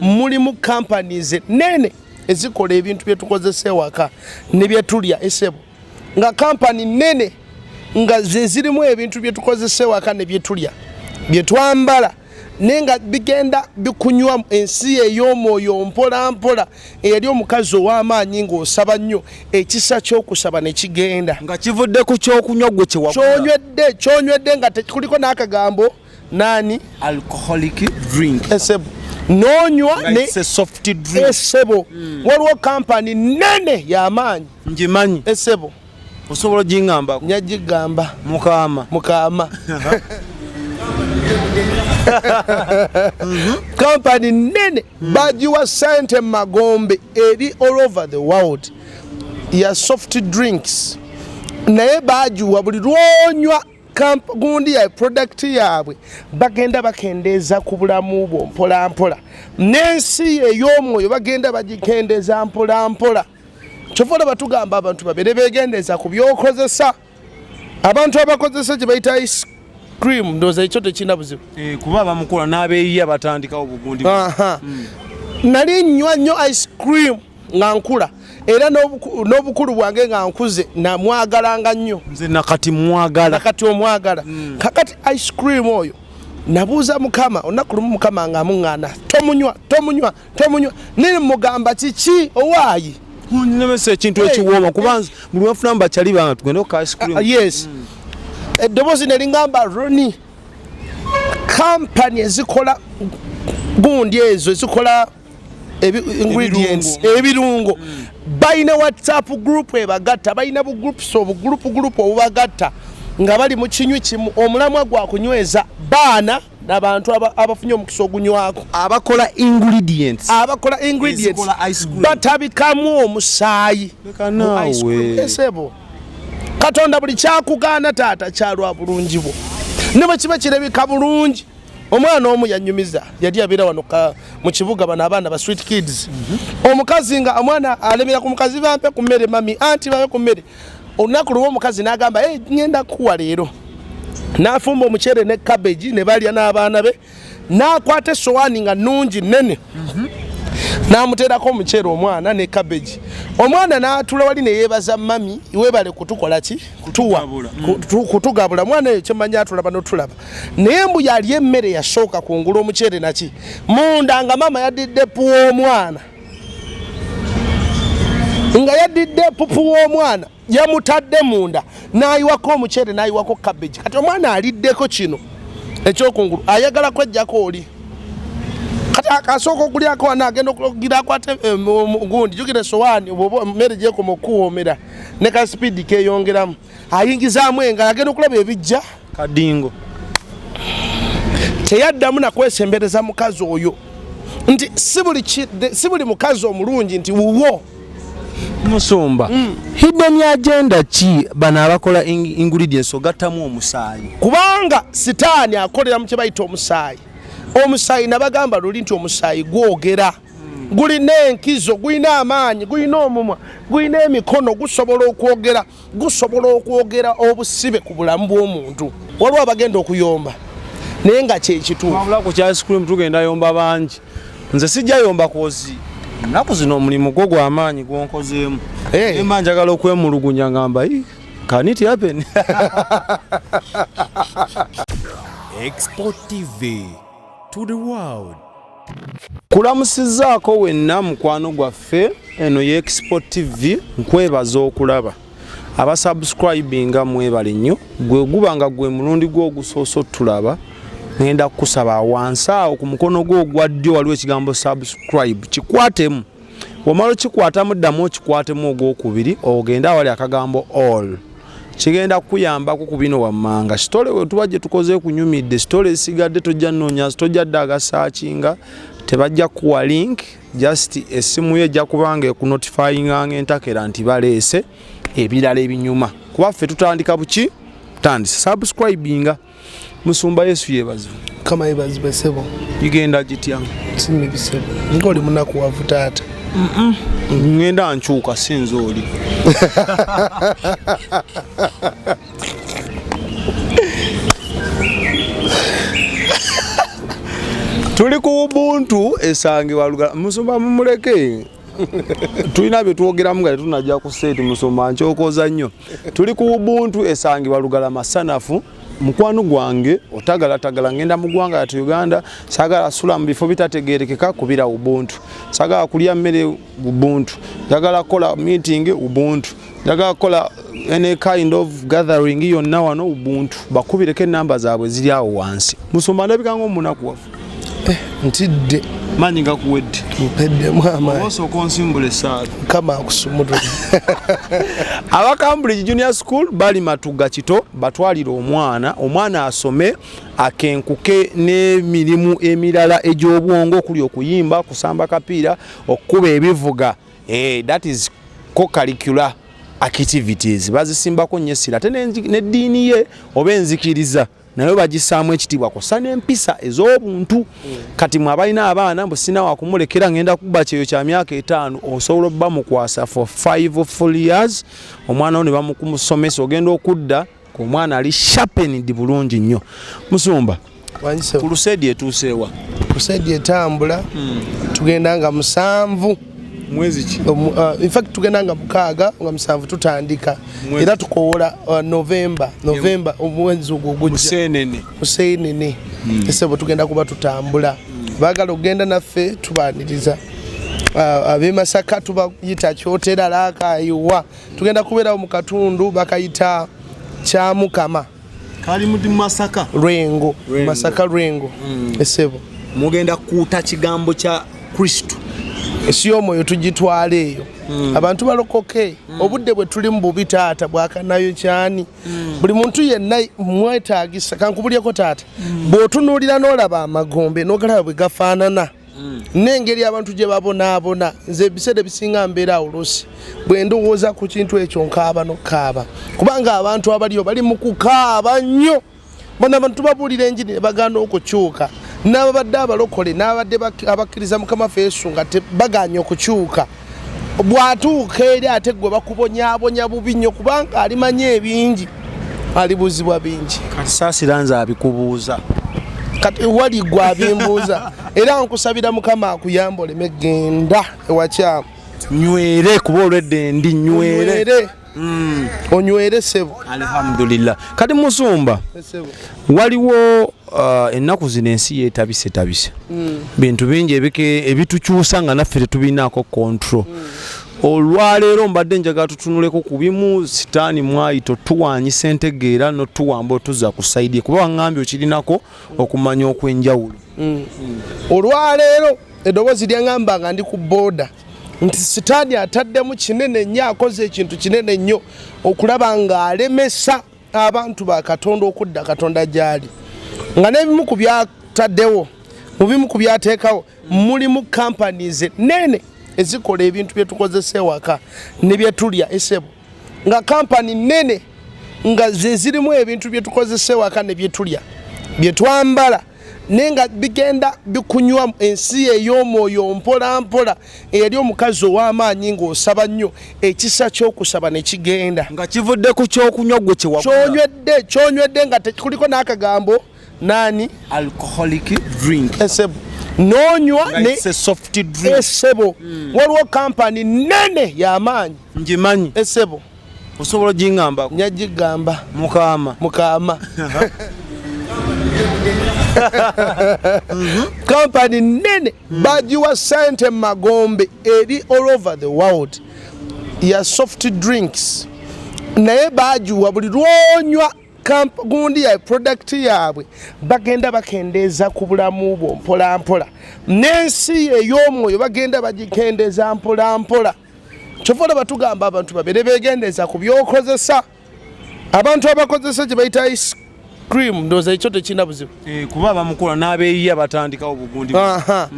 Mulimu companies nene ezikola ebintu byetukozesa ewaka ne byetulya, esebo, nga kampani nene nga zezirimu ebintu byetukozesa ewaka ne byetulya, byetwambala, naye nga bigenda bikunywa ensi ey'omwoyo mpola mpola. Eyali omukazi ow'amaanyi ng'osaba nnyo, ekisa ky'okusaba ne kigenda. Nga kivudde ku kyokunywa gwe kyewagula. Kyonywedde nga tekuliko n'akagambo nani. Alcoholic drink. Esebo, nonywa. Nga it's a soft drink. Esebo, waliwo kampani nene y'amaanyi. Ngimanyi. Esebo. Osobola ogingambako? Nyagigamba. Mukama. Mukama, kampani nene, bagiwa sente magombe, eri all over the world, ya soft drinks, naye bagiwa buli lwonywa gundi ya product yaabwe, bagenda bakendeeza ku bulamu bwo mpola mpola, n'ensi ey'omwoyo bagenda bagikendeeza mpola mpola. Kyova olaba tugamba abantu babeere begendeeza ku byokozesa. Abantu abakozesa kye bayita ice cream, ndowooza ekyo tekirina buzibu. Eh, kuba bamukola n'abeeyiya batandikawo bugundi. Aha. Nali nnywa nnyo ice cream nga nkula, era n'obukulu bwange nga nkuze namwagalanga nnyo. Nze nakati mwagala. Nakati omwagala. Kakati ice cream oyo nabuuza Mukama olunaku lumu, Mukama nga amuŋŋaana, "Tomunywa, tomunywa, tomunywa." Naye mugamba, "Kiki owaayi?" Nemesa ekintu Hey. ekiwooma, kuba nze buli wefuna mu bakyali bange tugende ku ice cream. Ah, yes. Eddoboozi ne liŋŋamba, "Roni, kampani ezikola gundi ezo ezikola ingredients, ebirungo, balina WhatsApp group ebagatta, balina bugroups, obugroup group obubagatta nga bali mu kinywi kimu. Omulamwa gwa kunyweza baana n'abantu abafunye omukisa ogunywako." Abakola ingredients. Abakola ingredients. Ezikola ice cream. Batabikamu omusaayi Leka mu ice cream. naawe. Esebo, Katonda buli kyakugaana, taata, kyalwa bulungi bwo, ne bwe kiba kirabika bulungi. Omwana omu yanyumiza, yali abeera wano mu kibuga, bano abaana ba street kids. Omukazi nga omwana alemera ku mukazi, "Bampe ku mmere mami, anti bampe ku mmere." Olunaku lumu omukazi n'agamba, "Hey, ngenda kukuwa leero." N'afumba omuceere ne cabbage ne balya n'abaana be. N'akwata essowaani nga nnungi nnene, n'amuteerako omuceere omwana ne cabbage. Omwana n'atula wali ne yeebaza, "Mami, weebale kutukola ki, kutuwa." Kutugabula. Kutugabula. Mwana eyo kyemmanyi atulaba notulaba, naye mbu yali emmere yasooka kungula omuceere naki munda, nga maama yadidde puwa omwana, nga yadidde pupu w'omwana yamutadde munda, n'ayiwako omuceere, n'ayiwako cabbage. Kati omwana aliddeko kino ekyokungulu, ayagala kwejjako oli. Kati asooka okulyako wano, agenda okugira akwate gundi, jukira esowaani bwoba emmere gyekoma okuwoomera ne ka sipiidi keyongeramu, ayingizaamu engalo, agenda okulaba ebijja. Kadingo. Teyaddamu nakwesembereza mukazi oyo, nti si buli mukazi omulungi nti wuwo. Musumba, hidden agenda ki bano abakola ingredients ogattamu omusaayi? Kubanga Sitaani akolera mu kye bayita omusaayi. Omusaayi, nabagamba luli nti omusaayi gwogera, gulina enkizo, gulina amaanyi, gulina omumwa, gulina emikono, gusobola okwogera, gusobola okwogera obusibe ku bulamu bw'omuntu. Waliwo abagenda okuyomba naye nga kyekituufu. Wabula ku kya ice cream tugenda yomba bangi. Nze sijja yomba, 'cause ennaku zino omulimu gwo gw'amaanyi gwonkozeemu. Hey. Mba njagala okwemulugunya, ngamba, "Ii, can it happen?" Export TV to the world. Kulamusizzaako wenna mukwano gwaffe, eno ye Export TV. Nkwebaza okulaba, abasubscribinga mwebale nnyo. Gwe guba nga gwe mulundi gwo ogusoose otulaba, ngenda kukusaba wansi awo ku mukono gwo ogwa ddyo waliwo ekigambo subscribe, kikwatemu. Womala okikwatamu, ddamu okikwatemu ogwokubiri, ogende awali akagambo all. Kigenda kukuyambako ku bino wammanga. Story wetuba gye tukoze kunyumidde, story esigadde tojja nnoonya, tojja dda agasaakinga, tebajja kuwa link. Just essimu yo ejja kubanga ekunotifyinganga entakera nti baleese ebirala ebinyuma, kuba ffe tutandika buki tutandise. Subscribinga. Musumba, Yesu yeebazibwe. Kama yebazibwe, sebo. Gigenda gitya? Simi bisebo, nga oli munakuwavu, taata. Ngenda nkyuka, sinza oli. Tuli ku Ubuntu esangibwa Lugala. Musumba mumuleke. Tulina bye twogeramu nga tetunajja ku seeti, musumba nkyokoza nnyo. Tuli ku Ubuntu esangibwa Lugala Masanafu. Mukwano gwange otagalatagala ngenda mu ggwanga yatu Uganda, saagala sula mu bifo bitategeerekeka, kubira Ubuntu. Saagala kulya mmere, Ubuntu. Njagala kukola meeting, Ubuntu. Njagala kukola any kind of gathering yonna wano, Ubuntu. Bakubireko enamba zaabwe ziri awo wansi. Musumba, ndabika ng'omunaku wafu. Ntidde. Maanyi gakuwedde. Mpeddemu amaanyi. Osooka onsimbula essaala. Mukama akusumulule. Aba Cambridge Junior School bali Matuga Kito, batwalire omwana, omwana asome akenkuke n'emirimu emirala egy'obwongo okuli okuyimba, kusamba kapiira, okukuba ebivuga. That is co-curricular activities, bazisimbako nnyo essira. Ate n'eddiini ye oba enzikiriza nayo bagisaamu ekitiibwa kw'ossa n'empisa ez'obuntu. Kati mwe abalina abaana mbu sina wakumulekera, ngenda kuba kyeyo kya myaka 5, osobola obba mukwasa for 5 full years omwana wo ne bamukumusomesa, ogenda okudda omwana ali sharpened bulungi nnyo. Musumba, crusade etuuseewa? Crusade etambula, tugenda nga 7. Mwezi ki? In fact tugenda nga 6, nga 7 tutandika. Era tukowola November, omwezi ogwo ogujja. Musenene. Musenene, esebo tugenda kuba tutambula. Baagala okugenda naffe tubaniriza. Ab'e Masaka tubayita Kyotera Laakayiwa, tugenda kubeerawo mu katundu bakayita Kyamukama. Kali mu Masaka? Lwengo. Lwengo. Masaka Lwengo, esebo. Mugenda kuuta kigambo kya Kristo. Ensi y'omwoyo tugitwala eyo, abantu balokoke. Obudde bwe tuli mu bubi taata, bwakanayo kyani, buli muntu yenna mwetagisa. Kankubulyeko taata, bw'otunuulira n'olaba amagombe n'ogalaba bwe gafaanana n'engeri abantu gye babonaabona, nze ebiseera ebisinga mbeera awo oluusi bwe ndowooza ku kintu ekyo nkaaba n'okukaaba, kubanga abantu abaliyo bali mu kukaaba nnyo. Bano abantu tubabuulira enjiri ne bagaana okukyuka, n'ababadde abalokole n'ababadde abakkiriza Mukama waffe Yesu nga bagaanye okukyuka. Bw'atuuka eri ate gwe bakubonyaabonya bubi nnyo, kubanga alimanya ebingi alibuuzibwa bingi. Kati saasira nze abikubuuza. Kati wali gwe abimbuuza, era nkusabira Mukama akuyamba oleme genda ewakyamu. Nywere, kuba olwedde ndi nywere. Onywere, onywere sebo. Alhamdulillah. Kati musumba, Sebo. waliwo ennaku zino ensi yeetabisetabise, bintu bingi ebitukyusa nga naffe tetubinaako control. Olwaleero mbadde njagala tutunuleko ku bimu sitaani mwayita otuwanyisa entegeera notuwamba otuzza ku side, kuba waŋŋambye okirinako okumanya okw'enjawulo. Olwaleero eddoboozi lyaŋŋamba nga ndi ku booda nti sitaani ataddemu kinene nnyo, akoze ekintu kinene nnyo okulaba ng'alemesa abantu ba Katonda okudda Katonda gy'ali, nga n'ebimu ku byataddewo, mu bimu ku byateekawo mulimu companies nene ezikola ebintu bye tukozesa ewaka ne bye tulya, esebo, nga kampani nene nga ze zirimu ebintu bye tukozesa ewaka ne bye tulya, bye twambala, naye nga bigenda bikunywa ensi ey'omwoyo mpola mpola. Eyali omukazi ow'amaanyi ng'osaba nnyo, ekisa ky'okusaba ne kigenda. Nga kivudde ku kyokunywa gwe kyewagula. Kyonywedde, nga kuliko n'akagambo nani? Alcoholic drink. Esebo, nonywa. Nga it's a soft drink. Esebo, waliwo kampani nene y'amaanyi. Ngimanyi. Esebo. Osobola ogiŋŋambako? Nyagigamba. Mukama. Mukama, kampani nene bagiwa sente magombe, eri all over the world, ya soft drinks, naye bagiwa buli lwonywa gundi ya product yaabwe bagenda bakendeeza ku bulamu bwo mpola mpola, n'ensi ey'omwoyo bagenda bagikendeeza mpola mpola. Kyova olaba tugamba abantu babeere begendeeza ku byokozesa. Abantu abakozesa kye bayita ice cream, ndowooza ekyo tekirina buzibu. Eh, kuba bamukola n'abeeyiya batandikawo bugundi. Aha.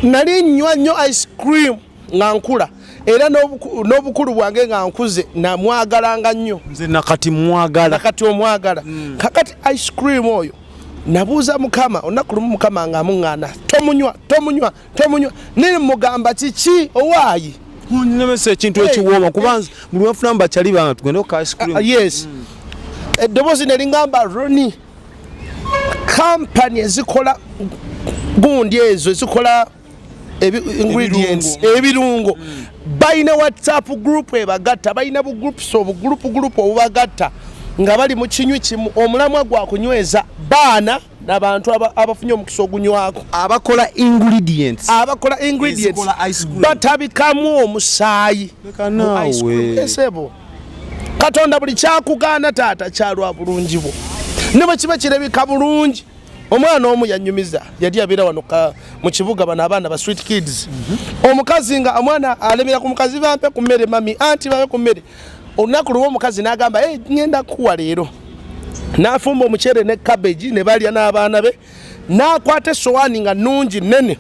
Nali nnywa nnyo ice cream nga nkula, era n'obukulu bwange nga nkuze namwagalanga nnyo. Nze nakati mwagala. Nakati omwagala. Kakati ice cream oyo nabuuza Mukama olunaku lumu, Mukama nga amuŋŋaana, "Tomunywa, tomunywa, tomunywa." Naye mugamba, "Kiki owaayi?" Nemesa ekintu Hey. ekiwooma, kuba nze buli wefuna mubakyali bange tugende ku ice cream. Ah, yes. Eddoboozi ne liŋŋamba, "Roni, kampani ezikola Gundi ezo ezikola ingredients, ebirungo, balina WhatsApp group ebagatta, balina bugroups, obugroup group obubagatta nga bali mu kinywi kimu. Omulamwa gwa kunyweza baana n'abantu abafunye omukisa ogunywako. Abakola ingredients. Abakola ingredients. Ezikola ice cream. Batabikamu omusaayi Leka mu ice cream. naawe. Esebo, Katonda buli kyakugaana, taata, kyalwa bulungi bwo, ne bwe kiba kirabika bulungi. Omwana omu yanyumiza, yali abeera wano mu kibuga, bano abaana ba street kids. Omukazi nga omwana alemera ku mukazi, "Bampe ku mmere, mami, anti bampe ku mmere." Olunaku lumu omukazi n'agamba, "Hey, ngenda kukuwa leero." N'afumba omuceere ne cabbage ne balya n'abaana be. N'akwata essowaani nga nnungi nnene,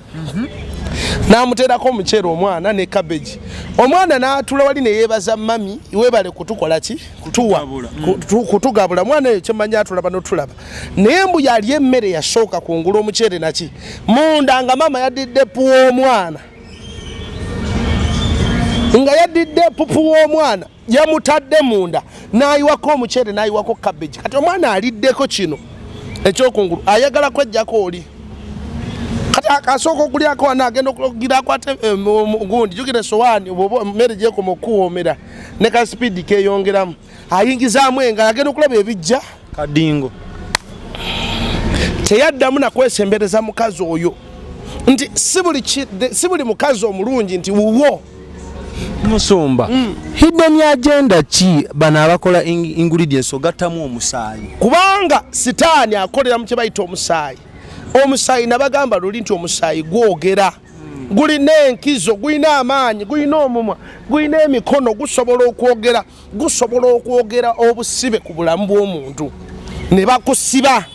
n'amuteerako omuceere omwana ne cabbage. Omwana n'atula wali ne yeebaza, "Mami, weebale kutukola ki, kutuwa, kutugabula." Mwana eyo kyemmanyi atulaba notulaba, naye mbu yali emmere yasooka kungula omuceere naki munda, nga maama yadidde puwa omwana, nga yadidde pupu w'omwana yamutadde munda, n'ayiwako omuceere, n'ayiwako cabbage. Kati omwana aliddeko kino ekyokungulu, ayagala kwejjako oli. Kati asooka okulyako wano, agenda okugira akwate gundi. Jukira esowaani bwoba emmere gyekoma okuwoomera ne ka speed keyongeramu, ayingizaamu engalo, agenda okulaba ebijja. Kadingo. Teyaddamu nakwesembereza mukazi oyo, nti si buli mukazi omulungi nti wuwo. Musumba, hidden agenda ki bano abakola ingredients ogattamu omusaayi? Kubanga Sitaani akolera mu kye bayita omusaayi. Omusaayi, nabagamba luli nti omusaayi gwogera, gulina enkizo, gulina amaanyi, gulina omumwa, gulina emikono, gusobola okwogera, gusobola okwogera obusibe ku bulamu bw'omuntu ne bakusiba.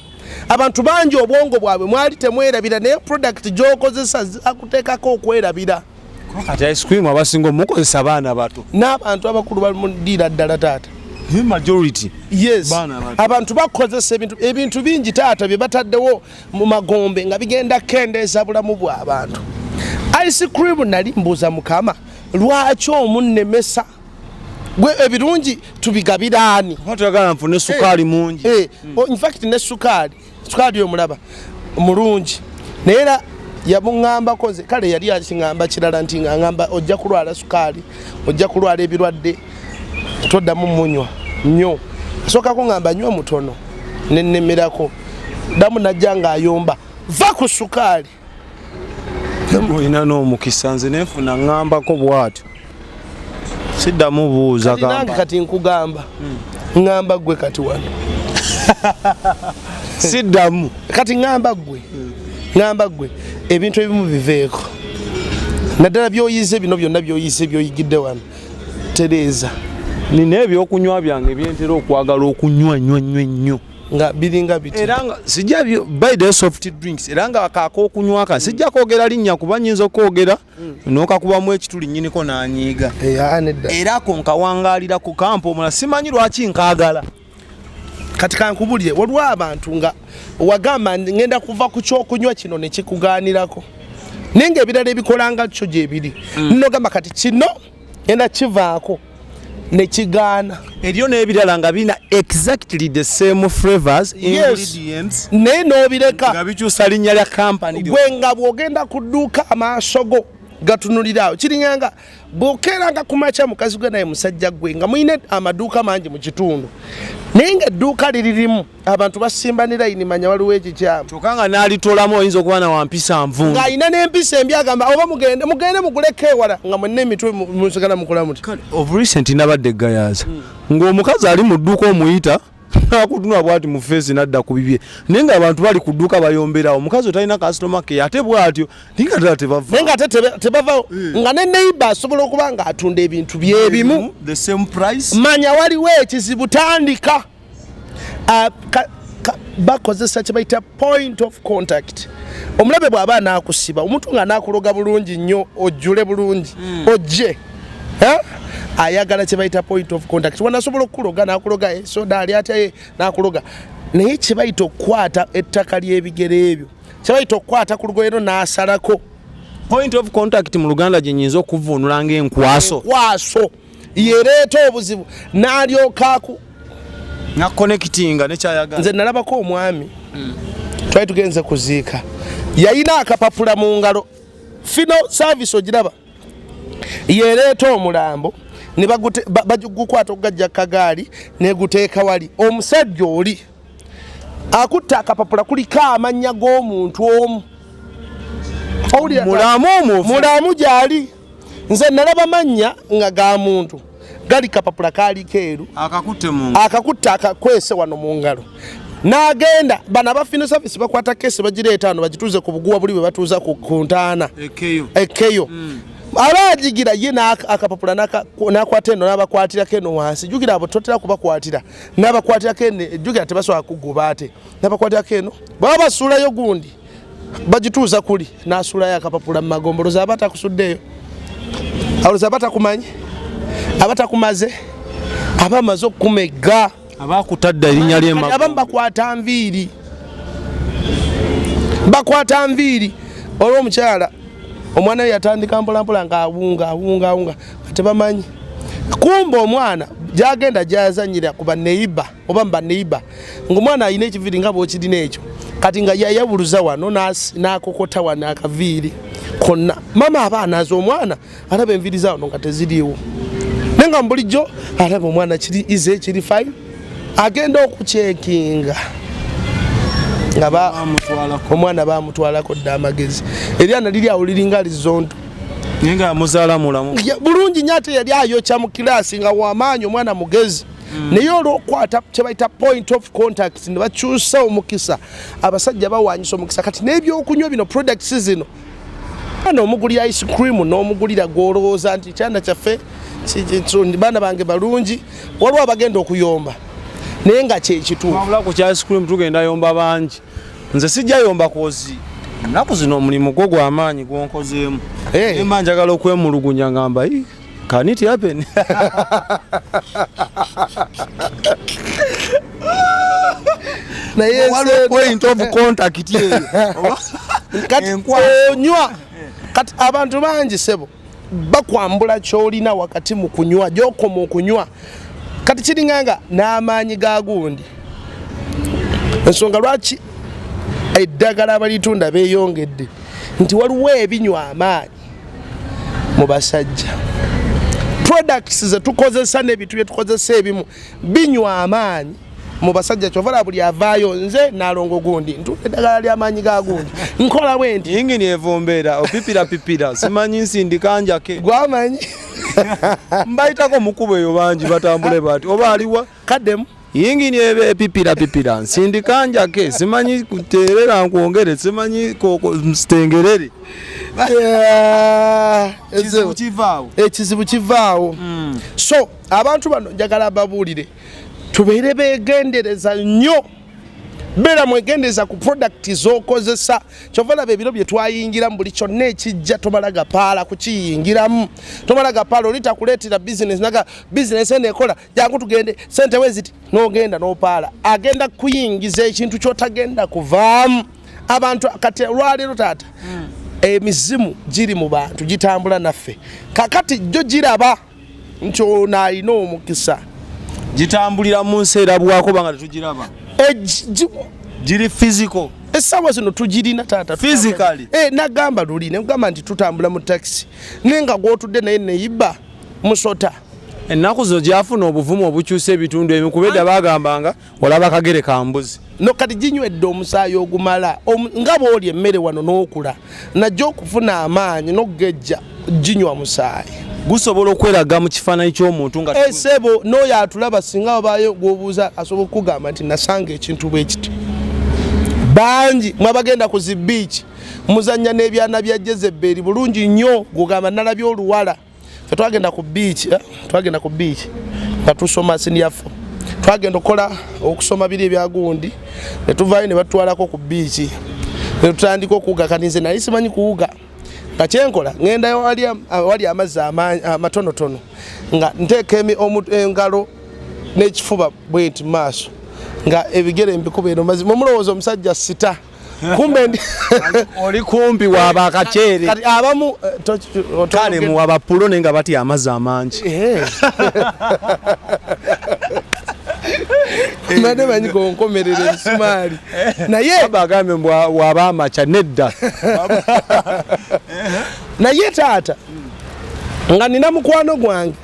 Abantu bangi obwongo bwabwe mwali temwerabira, naye product gy'okozesa akuteekako okwerabira. Kati ice cream abasinga omukozesa abaana bato. N'abantu abakulu bali mu ddiira ddala, taata. The majority. Yes. Baana bato. Abantu bakozesa ebintu bingi, taata, bye bataddewo mu magombe nga bigenda kukendeeza bulamu bw'abantu. Ice cream, nali mbuuza Mukama, lwaki omunnemesa gwe ebirungi tubigabiraani? Kuba toyagala nfune sukaali mungi. Eh, oh, in fact ne sukaali omulaba mulungi, naye era yamuŋŋambako nze kale yali akiŋŋamba kirala nti nga ŋŋamba ojja kulwala sukaali, ojja kulwala ebirwadde, toddamu munywa nnyo. Asookako ŋŋamba nywa mutono, nennemerako, ddamu najja ng'ayomba, va ku sukaali. Olina n'omukisa, nze nenfuna ŋŋambako bw'atyo, siddamu buuza. Kati nange gamba. Kati nkugamba, ŋŋamba gwe kati wano. Siddamu. Kati ŋŋamba gwe ebintu ebimu biveeko, naddala byoyize bino byonna, byoyize, byoyigidde wano, tereeza. Nina ebyokunywa byange byentera okwagala okunywa nnyo nnyo ennyo. Nga biringa biti? Era nga sijja by the soft drinks, era nga kaak'okunywa ka sijja kwogera linnya kuba nyinza okwogera n'okakubamu ekituli nnyiniko n'anyiiga. Eh, ah, nedda. Era ako nkawangaalirako, kampa omulala, simanyi lwaki nkaagala. Kati kankubulire, waliwo abantu nga wagamba ngenda kuva ku kyokunywa kino nekikugaanirako, naye nga ebirala ebikolanga kyo gyebiri. Nogamba kati kino ngenda kivaako, nekigaana. Eriyo n'ebirala nga birina exactly the same flavors, Yes. ingredients, naye n'obireka. Nga bikyusa linnya lya kampani. Gwe nga bw'ogenda ku dduuka, amaaso go gatunuliraawo, kiringanga bw'okeeranga ku makya, mukazi gwe naye musajja gwe nga mulina amaduuka mangi mu kitundu, naye nga edduuka liririmu abantu basimba ne layini, manya waliwo ekikyamu. Kyokka nga n'alitolamu oyinza okuba na wampisa nvundu. Ng'alina n'empisa embi, agamba oba mugende, mugende muguleko ewala, nga mwenna emitwe musigala mukola muti. Of recent nabadde Gayaza, ng'omukazi ali mu dduuka omuyita nakutunula bwati mu face, nadda ku bibye, naye ng'abantu bali ku dduuka bayomberawo. Omukazi otalina kasitoma ke ate bw'atyo, naye nga ddala tebava. Naye nga ate tebavawo, nga ne neighbor asobola okuba nga atunda ebintu byebimu, the same price. Manya waliwo ekizibu. Tandika. Ah, bakozesa kye bayita point of contact. Omulabe bw'aba anaakusiba, omuntu nga anaakuloga bulungi nnyo, ojjule bulungi, ojje. Eh? Ayagala kye bayita point of contact. Wanasobola okukuloga n'akuloga, soda ali atya ye n'akuloga, naye kye bayita okukwata ettaka ly'ebigere ebyo, kye bayita okukwata ku lugoye lwo n'asalako. Point of contact mu Luganda gye nyinza okuvuunula ng'enkwaso. Enkwaso yereeta obuzibu, n'alyoka Na connectinga nekyayagala. Nze nalabako omwami, twali tugenze kuziika. Yalina akapapula mu ngalo. Funeral service ogiraba yereeta omulambo ne bagukwata okugajja kagaali neguteeka wali. Omusajja oli akutta akapapula kuliko amannya g'omuntu omu. Owulira? Mulamu omufu? Mulamu gyali. Nze nalaba mannya nga ga muntu, gali kapapula kaali keeru. Akakutte mu Akakutte, akakwese wano mu ngalo, n'agenda. Bano aba funeral service bakwata case, bagireeta wano, bagituuze ku buguwa buli bwe batuuza ku ntaana. Ekeyo. Ekeyo aba agigira ye akapapula n'akwata eno, n'abakwatirako eno wansi. Jjukira abo totera kubakwatira, n'abakwatirako eno. Jjukira tebasobola kuguba, ate n'abakwatirako eno. Baba basuulayo gundi, bagituuza kuli, n'asuulayo akapapula mu magombolozi. Aba takusuddeeyo, alowooza aba takumanyi, aba takumaze, aba amaze okukumegga. Abakutadda erinnya. Kati abamu bakwata nviiri, bakwata nviiri. Olwomukyala omwana we yatandika mpolampola ng'awunga, awunga, awunga, nga tebamanyi. Kumba omwana gyagenda gyazanyira ku baneiba oba mu baneiba, ngaomwana alina ekiviiri nga bwokirina ekyo. Kati nga yayabuluza wano, n'akokota wano akaviiri konna. Mama aba anaaza omwana, alaba enviiri za wano nga teziriiwo, naye nga bulijjo alaba omwana kiri ize kiri fine. Agenda okucheckinga nga omwana bamutwalako dda amagezi. Eryana liri awo liringa lizonto. Naye nga muzaala mulamu? Bulungi nnyo. Ate yali ayokya mu kiraasi, nga wamaanyi, omwana mugezi. Naye olwokukwata kyebayita point of contact, ne bakyusa omukisa. Abasajja bawanyisa omukisa. Kati n'ebyokunywa bino, products zino, ana omugulira ice cream n'omugulira, gwolowooza nti kyana kyaffe baana bange balungi. Waliwo abagenda okuyomba, naye nga kyekituufu. Wabula ku kya ice cream tugenda yomba bangi. Nze sijja yomba, 'cause ennaku zino omulimu gwo gw'amaanyi gwonkozeemu. Eh. Mba njagala okwemulugunya, ngamba, "Ii, can it happen?" Naye Waliwo point of contact eyo. Kati Enkwata. onywa. Kati abantu bangi, sebo, bakwambula kyolina wakati mu kunywa, gyokoma okunywa. Kati kiringanga n'amaanyi ga gundi. Ensonga lwaki eddagala abalitunda beeyongedde nti waliwo ebinywa amaanyi mu basajja. Products zetukozesa n'ebintu byetukozesa ebimu binywa amaanyi mu basajja. Kyova laba buli avaayo, nze nalongo gundi, ntunda eddagala ly'amaanyi ga gundi, nkola bwe nti. Yingini evumbeera opipira pipira, simanyi nsindika njake. Gwamanyi. Mbayitako mukubo eyo, bangi batambule bati oba aliwa. Kaddemu. Yingini eba epipira pipira, nsindika njake, simanyi kuterera nkwongere, simanyi koko sitengerere. Kizibu kivaawo. Ekizibu kivaawo. So abantu bano njagala babuulire, tubeere begendereza nnyo. Beera mwegendereza ku product z'okozesa. Kyova laba ebiro bye twayingiramu, buli kyonna ekijja tomala gapaala kukiyingiramu, tomala gapaala. Oli takuleetera bizinesi naga bizinesi eno ekola, jangu tugende, sente we ziti, n'ogenda n'opaala. Agenda kuyingiza ekintu ky'otagenda kuvaamu. Abantu kati olwaleero, taata, emizimu giri mu bantu, gitambula naffe. Kakati jjo giraba nti ono alina omukisa. Gitambulira mu nsi erabwako banga tetugiraba. Giri physical. Essaawa zino tugirina, taata. Physically. Eh, nagamba luli negamba nti tutambula mu takisi, naye nga gwotudde naye neyiba musota. Ennaku zino gyafuna obuvumu obukyusa ebitundu ebimu, kuba edda bagambanga olaba kagere ka mbuzi. No, kati ginywedde omusaayi ogumala. Nga bw'olya emmere wano n'okula, najja okufuna amaanyi n'okugejja, ginywa musaayi. Gusobola okweraga mu kifaananyi ky'omuntu nga Esebo n'oyo atulaba, singa wabaayo gw'obuuza, asobola okukugamba nti nasanga ekintu bwe kiti. Bangi mwabagenda ku zi beach, muzanya n'ebyana bya Jezeberi bulungi nnyo. Gwogamba nalabye oluwala. Fe twagenda ku beach, twagenda ku beach nga tusoma senior four. Twagenda okukola okusoma biri ebyagundi, ne tuvaayo ne batutwalako ku beach, ne tutandika okuwuga. Kati nze nali simanyi kuwuga, nga kyenkola ŋŋendayo wali amazzi amatonotono, nga nteeka engalo n'ekifuba bwe nti mu maaso, nga ebigere mbikuba eno. Mazima omulowooza omusajja sita, kumbe ndi Oli kumpi waba akaceere. Kati abamu Kale muwa bapulo, naye nga batya amazzi amangi. Eh. Mbadde manyi gonkomerera emisumaali, naye Baba agambye mbu waba amaca nedda. Naye taata, nga nina mukwano gwange,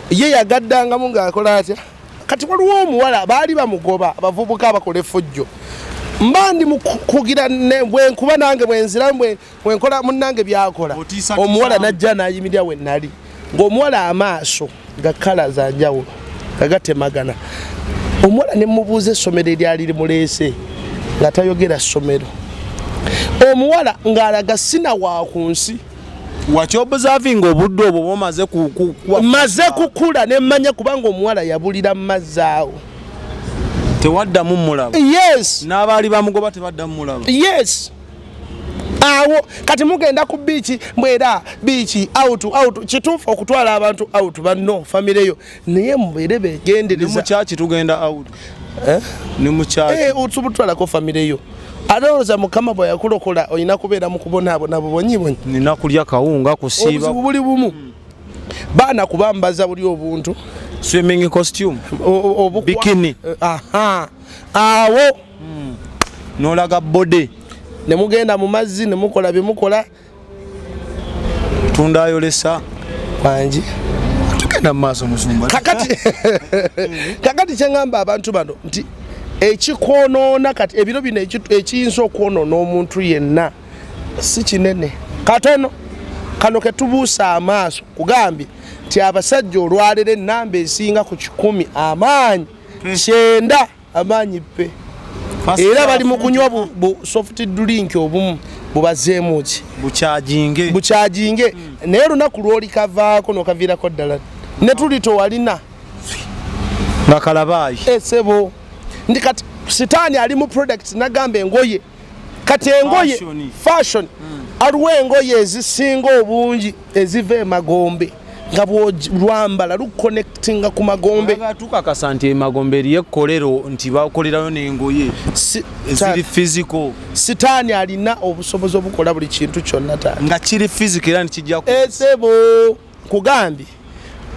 ye yagaddangamu ng'akola atya. Kati waliwo omuwala baali bamugoba abavubuka abakola effujjo. Mba ndi mukugira bwenkuba nange bwenzira bwenkola munnange byakola. Otiisatiisa. Omuwala najja n'ayimirira we nali, ng'omuwala amaaso ga kala za njawulo nga gatemagana. Omuwala ne mubuuza essomero eryali limuleese, nga tayogera ssomero. Omuwala ng'alaga sina wa ku nsi. Wakyobservinga obudde obwo bwomaze Maze kukula nemmanya, kubanga omuwala yabulira mu mazzi awo. Tewaddamu mulaba? Yes. N'abaali bamugoba tebaddamu mulaba? Yes. Awo kati mugenda ku beach, mbwera beach out out. Kituufu okutwala abantu out, banno family yo, naye mubeere Ne begendereza. Mukyaki tugenda out? Eh? Ne mukyaki? Eh, otubutwalako family yo. Ate olowooza Mukama bwe yakulokola olina kubeera mu kubonaabona bubonyibonyi? Nina kulya kawunga, kusiiba. Obuzibu buli bumu, baana kubambaza buli obuntu. Swimming costume. Bikini. Aha, awo. N'olaga body. Ne mugenda mu mazzi ne mukola bye mukola. Tundayolesa. Wangi. Tugenda mu maaso, musumba. Kakati kyeŋŋamba abantu bano nti ekikwonoona kati ebiro bino, ekiyinza okwonoona omuntu yenna si kinene, katono kano ketubuusa amaaso. Kugambye nti abasajja olwaleero enamba esinga ku 100, amaanyi 90, amaanyi pe, era bali mu kunywa bu soft drink obumu bubazeemu ki? Bukyajinge. Bukyajinge. Naye olunaku lwolikavaako nokaviirako ddala ne tuli towalina. Nga kalabaayi. Esebo ndi kati sitaani ali mu product. Nagamba engoye, kati engoye Fashion. Fashion. Aliwo engoye ezisinga obungi eziva emagombe, nga bwolwambala luconnectinga ku magombe. Tukakasa nti emagombe eriyo ekkolero nti bakolerayo n'engoye eziri physical? Sitaani alina obusobozi obukola buli kintu kyonna, taata. Nga kiri physical era nikijja ku Esebo, nkugambye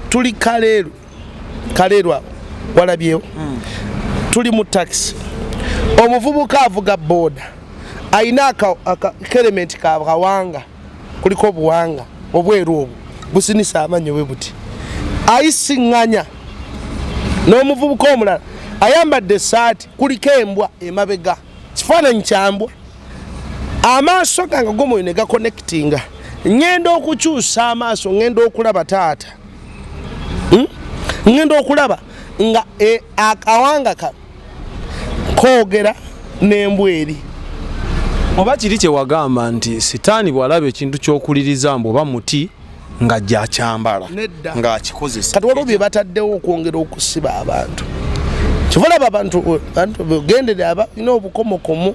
tuli Kaleeru. Kaleeru awo walabyewo, tuli mu takisi, omuvubuka avuga booda ayina aka helmet ka kawanga, kuliko obuwanga obweru obwo businisa amannyo bwe buti. Ayisiŋŋanya n'omuvubuka omulala ayambadde esaati kuliko embwa emabega, kifaananyi kyambwa. Amaaso gange gomwoyo ne gaconnectinga. Ŋŋenda okukyusa amaaso, ŋŋenda okulaba taata, Ŋŋenda okulaba nga akawanga kano koogera n'embwa eri. Oba kiri kyewagamba nti sitaani bw'alaba ekintu ky'okuliriza mbu oba muti ng'ajja akyambala? Nedda. Ng'akikozesa. Kati waliwo bye bataddewo okwongera okusiba abantu. Kyova olaba abantu gendere abalina obukomokomo.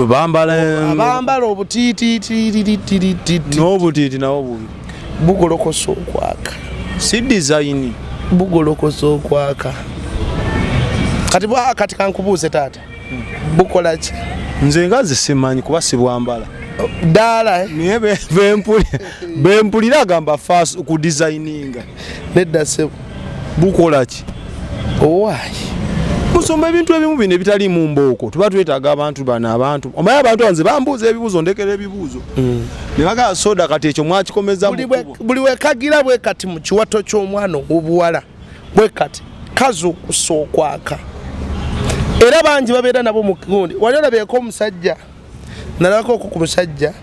Bambala. Abambala obutiitiitiritiritiriti. N'obutiiti nabwo bubi. Bugolokosa okwaka. Si design. Bugolokosa okwaka. Kati kati kankubuuze taata, bukola ki? Nze nga nze simanyi kuba sibwambala. Ddaala, eh? Naye bempulira agamba fas ku designinga. Nedda ssebo. Bukola ki? Owaayi. Musomba, ebintu ebimu bino ebitaliimu mbooko, tuba twetaaga abantu bano. Abantu omanyi, abantu nze bambuuza ebibuuzo, ndekera ebibuuzo ne bagala soda. Kati ekyo mwakikomeza mu kkubo. Buli wekagira bwe kati mu kiwato ky'omwana ow'obuwala bwe kati kazuukusa okwaka, era bangi babeera nabo mu gundi. Wali olabyeko omusajja, nalabako ku musajja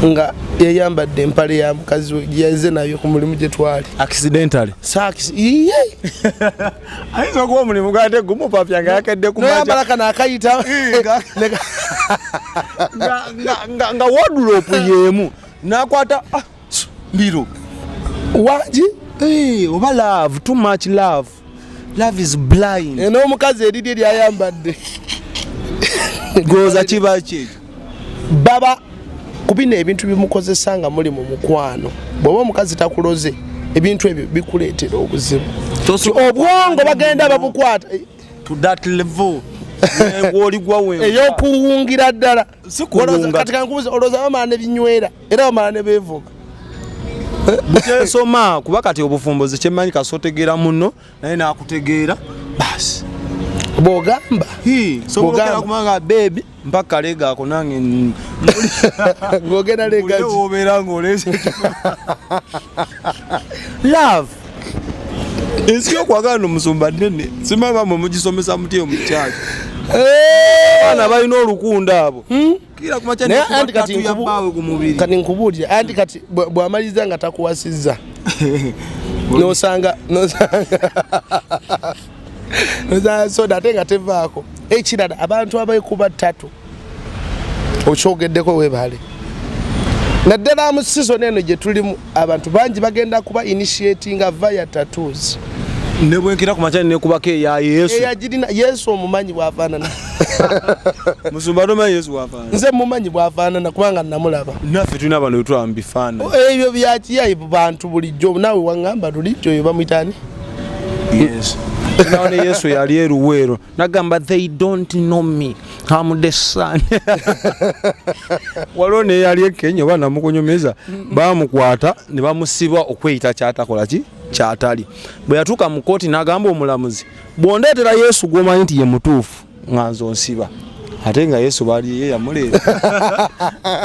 nga yayambadde empale ya mukazi we gyeyaze nayo ku mulimu gye twali. Accidentally? Saakisi iye. Ayinza okuba omulimu gwate gumupapya nga yakedde ku Noyambala kano akayita. Nga wardrobe yemu nakwata, ah, mbiro. Wangi. Eh, oba love, too much love, love is blind. N'omukazi erirye lyayambadde. Goza kiba ki ekyo? Baba ku bino ebintu bimukozesa nga muli mu mukwano. Bw'oba omukazi takuloze, ebintu ebyo bikuleetera obuzibu. Obwongo bagenda babukwata. To that level woligwa we. Ey'okuwungira ddala. Si kuwunga. Kati kankubuuze, olowooza bamala ne binywera era bamala ne beevuma? Buteesoma, kuba kati obufumbo ze kyemmanyi kasotegeera muno naye nakutegeera. Basi Bwogamba. Sobola kumanga baby mpaka lega ako nange ng'ogenda legaji obeera ng'olese love. Ensi y'okwagala n'omusumba nnene, simanyi bamwe mugisomesa mutya mu kyaki. Abaana balina olukundo abo. Kira kumakya Naye nekuba anti kati tattoo ya bbaawe ku mubiri. Kati nkubuulire, anti kati bw'amaliriza nga takuwasizza, nosanga soda ate nga tevaako. Ekirala, abantu abeekuba tattoo okyogeddeko, weebale, naddala mu season eno gye tulimu, abantu bangi bagenda kuba initiatinga via tattoos. Ne bwenkira ku makya nekubako eya Yesu. Eyagirina Yesu omumanyi bw'afaanana? Musumba, tomanyi Yesu bw'afaanana? Nze mumanyi bw'afaanana kubanga namulaba. Naffe tulina bano betulaba mu bifaananyi. Ebyo byakiyayi bantu bulijjo. Naawe waŋŋamba luli nti oyo bamuyitaani? Yesu. Nawo ne Yesu yali eruweero nagamba, "They don't know me, I'm the son." Waliwo neyali e Kenya oba namukunyumiza, bamukwata ne bamusiba okweyita kyatakola ki kyatali. Bwe yatuuka mu kooti n'agamba omulamuzi, "Bw'ondeetera Yesu gw'omanyi nti ye mutuufu, nga nze onsiba." Ate nga Yesu bali ye yamuleeta